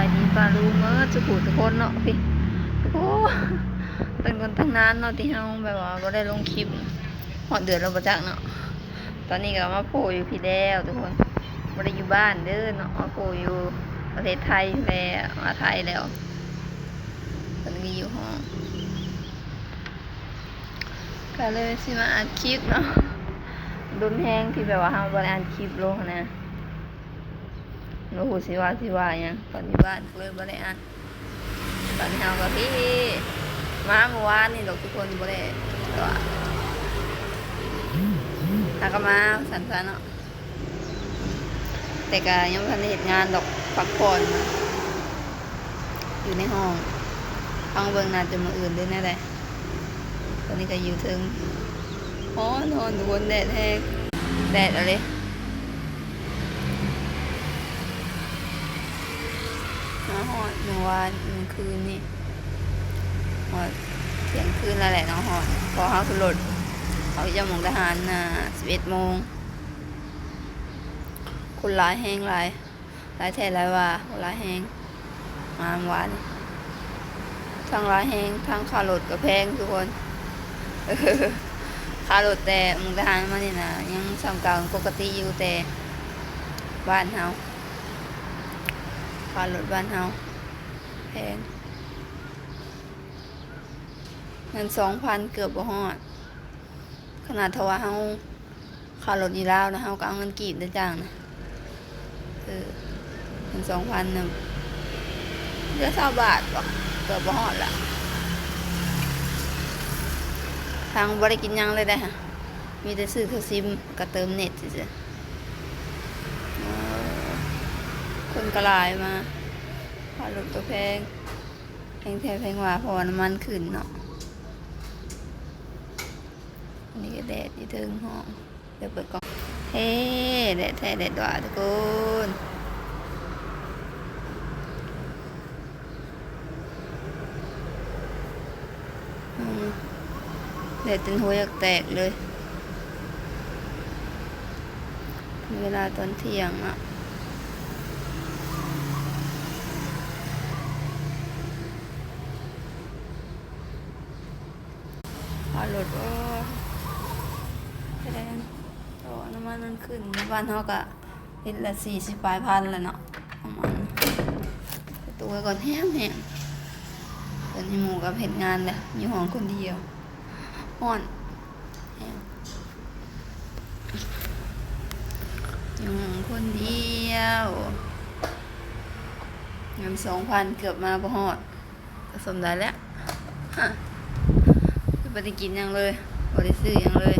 ສະບາຍດີປ້າລຸງເໝິດສູ່ຜູ້ສູ່ຄົນເນາະ ພີ່ ໂອ້ ເປັນຄົນຕັ້ງນານເນາະ ທີ່ເຮົາແບບວ່າບໍ່ໄດ້ລົງຄລິບ ຮອດເດືອນແລ້ວບໍ່ຈັກເນາະ. ຕອນນີ້ກໍມາໂພຢູ່ພີ້ແລ້ວທຸກຄົນ ບໍ່ໄດ້ຢູ່ບ້ານເດີເນາະ ມາໂພຢູ່ປະເທດໄທແລ້ວ ມາໄທແລ້ວ. ຕອນນີ້ຢູ່ຫ້ອງ ກໍເລີຍຊິມາອັດຄລິບເນາະ ດົນແຮງທີ່ແບບວ່າເຮົາບໍ່ໄດ້ອັດຄລິບລົງຫັ້ນນະ ບໍ່ຮູ້ຊິວ່າ ຊິວ່າຫຍັງ ຕອນຢູ່ບ້ານກໍເລີຍບໍ່ໄດ້ອັດ. ຕອນນີ້ເຮົາກໍພີ້ ມາມື້ວານນີ້ດອກທຸກຄົນ ບໍ່ໄດ້ ກໍຫາກໍມາຊັ້ນໆເນາະ ແຕ່ກໍຍັງບໍ່ທັນໄດ້ເຮັດງານດອກ ພັກຜ່ອນຢູ່ໃນຫ້ອງ ຟັງເບິ່ງໜ້າຈະມື້ອື່ນຫຼືແນວໃດ. ຕອນນີ້ກໍຢູ່ເທິງ ຮ້ອນໆ ທຸກຄົນ ແດດແຮງ ແດດເອົາເລີຍ. ມາຮອດມື້ວານ ມື້ຄືນນີ້ ຮອດທ່ຽງຄືນແລ້ວແຫຼະເນາະ ຮອດ ເພາະເຮົາຂຶ້ນລົດ ເຮົາຈາກມຸກດາຫານນະ ສິບເອັດໂມງ. ຄົນຫຼາຍແຮງ ຫຼາຍ ຫຼາຍແທ້ຫຼາຍວ່າ ໂອ້ ຫຼາຍແຮງ ມາວານນີ້ ທັງຫຼາຍແຮງ ທັງຄ່າລົດກໍແພງທຸກຄົນ. ເອີ ຄ່າລົດແຕ່ມຸກດາຫານມານີ້ນະ ຍັງສ່ຳກາງປົກກະຕິຢູ່ ແຕ່ບ້ານເຮົາ ຄ່າລົດບ້ານເຮົາແພງ ເງິນສອງພັນເກືອບບໍ່ຮອດ ຂະໜາດຖ້າວ່າເຮົາ ຄ່າລົດຢູ່ລາວນະ ເຮົາກໍເອົາເງິນກີບໄດ້ຈ້າງນະ ເອີ ເປັນສອງພັນນະ ເຫຼືອຊາວບາດບໍ ເກືອບບໍ່ຮອດລະ. ທາງບໍ່ໄດ້ກິນຫຍັງເລີຍເດ້ ມີແຕ່ຊື້ເຂົ້າຊິມ ກັບເຕີມເນັດຊື່ໆ. ເອີ ຄົນກໍຫຼາຍມາ ຄ່າລົດກໍແພງ ແພງແທ້ແພງວ່າ ເພາະວ່ານ້ຳມັນຂຶ້ນເນາະ. ອັນນີ້ກໍແດດຢູ່ເທິງຫ້ອງ ດຽວເປີດກ້ອງ ເຮ ແດດແທ້ແດດວ່າທຸກຄົນ ອືມ ແດດຈົນຫົວຢາກແຕກເລີຍ ເວລາຕອນທ່ຽງເນາະ. ຄ່າລົດ ໂອ້ຍ ແພງ ເພາະວ່ານ້ຳມັນມັນຂຶ້ນ ຢູ່ບ້ານເຮົາກະລິດລະສີ່ສິບປາຍພັນແລ້ວເນາະ ນ້ຳມັນ. ປະຕູໄວ້ກ່ອນ ແຮງໆ ຕອນນີ້ໝູ່ກັບເຮັດງານແຫຼະ ຢູ່ຫ້ອງຄົນດຽວ ຮ້ອນແຮງ ຢູ່ຫ້ອງຄົນດຽວ. ເງິນສອງພັນເກືອບມາບໍ່ຮອດ ກໍສົມໄດ້ແລ້ວ ບໍ່ໄດ້ກິນຫຍັງເລີຍ ບໍ່ໄດ້ຊື້ຫຍັງເລີຍ